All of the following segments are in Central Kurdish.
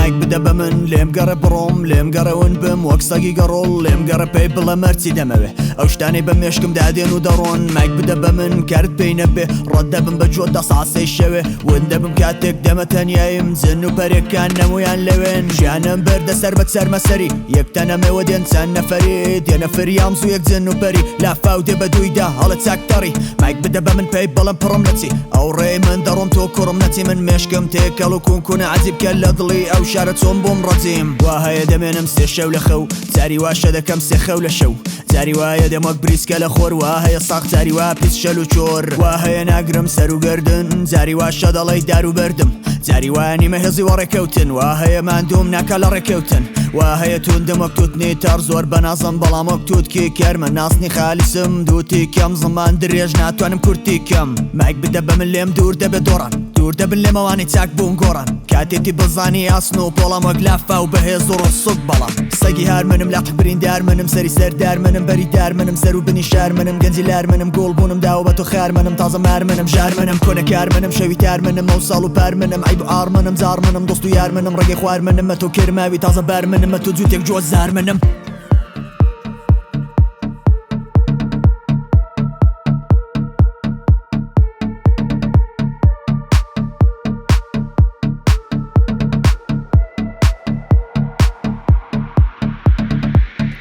مایک بدە بە من لێم گەڕێ بڕۆم لێم گەڕێ ون بم وەک سەگی گەڕۆڵ لێم گەڕێ پێی بڵێ مەرچی دەمەوێ ئەو شتانەی بە مێشکمدا دێن و دەڕۆن مایک بدە بە من کارت پێی نەبێ ڕەت دەبم بە جۆتدا سەعات سێی شەوێ ون دەبم کاتێک دەمە تەنیاییم جن و پەریەکان نەمویان لەوێن ژیانم بردە سەر بە چەرمەسەری یەک تەنە مێوە دێن چەند نەفەری دێنە فریام زوو یەک جن و پەری لافاو دێ بە دوویدا هەڵێ چاک تەڕی مایک بدە بە من پێی بڵێم پڕم لە چی ئەو ڕێی من دەڕۆم تۆ کوڕم نەچی من مێشکم تێکەڵ و کونکونە عەجیب کە لە دڵی ئەو شارە چۆن بووم ڕەجیم وا هەیە دەمێنم سێ شەو لە خەو جاری واشە دەکەم سێ خەو لە شەو جاری وایە دێم وەک بریسکە لە خۆر وا هەیە ساغ جاری وا پیس شەل و چۆر وا هەیە ناگرم سەر و گەردن جاری واشە دەڵێی دار و بەردم جاری وایە نیمە هێزی وەڕێکەوتن وا هەیە ماندووم ناکا لە ڕێکەوتن وا هەیە توندم وەک توتنی تەڕ زۆر بەنازم بەڵام وەک توتکی کەر من ناسنی خالیسم دووتی کەم زمان درێژ ناتوانم کورتی کەم مایک بدە بە من لێم دوور دەبێ دۆڕان دوور دەبن لێم ئەوانەی چاک بوون گۆڕان کاتێتی بزانی ئاسن و پۆڵام وەک لافاو بەهێز و ڕسوک بەڵام سەگی هار منم لاقی بریندار منم سەری سەردار منم بەری دار منم سەر و بنی شار منم گەنجی لار منم گوڵ بوونم داوە بە تۆ خار منم تازە مار منم ژار منم کۆنە کار منم شەوی تار منم ئەو ساڵ و پار منم عەیب و عار منم زار منم دۆست و یار منم ڕێگەی خوار منم ئەتۆ کرماوی تازە بار منم ئەتۆ جووتێک جۆ زار منم.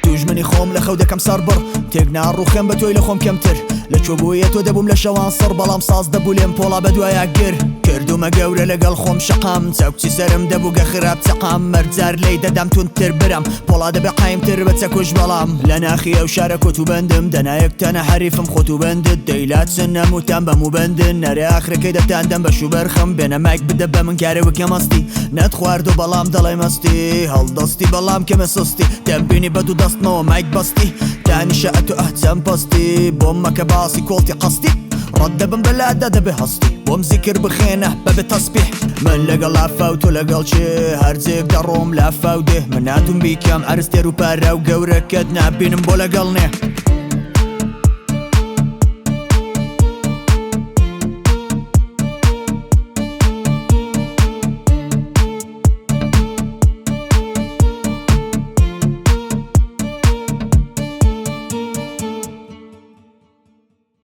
دوژمنی خۆم لە خەو دەکەم سەربڕ تێک ناڕوخێم بە تۆی لە خۆم کەمتر لە چۆ بوویە تۆ دەبووم لە شەوان سڕ بەڵام ساز دەبوو لێم پۆڵا بە دوایا گر کردومە گەورە لەگەڵ خۆم شەقام چاوکچی سەرم دەبوو گە خراپ چەقام مەرجار لێی دەدام توندتر برام پۆڵا دەبێ قایمتر بە چەکوش بەڵام لە ناخی ئەو شارە کۆت و بەندم دەنا یەک تەنە حەریفم خۆت و بەندت دەی لاچن نەموتان بەم و بەندن نەرێ ئاخرەکەی دەتان دەم بە شوبەرخم بێنە مایک بدە بە من کارێ وکە مەستی نەتخواردوە بەڵام دەڵێی مەستی هەڵدەستی بەڵام کەمێ سستی دەمبینی بە دوو دەستمەوە مایک بەستی دانیشە ئەتۆ ئەه چەند پەستی بۆم مەکە باسی کۆڵتی قەستی ڕەت دەبم بەلادا دەبێ هەستی بۆم زیکر بخێنە بەبێ تەسبیح من لەگەڵ لافاو تۆ لەگەڵ کێ هەرجێک دەڕۆم لافاو دێ من ناتوم بیکەم عەرز تێر و پاراو گەورەکەت نابینم بۆ لەگەڵ نێ.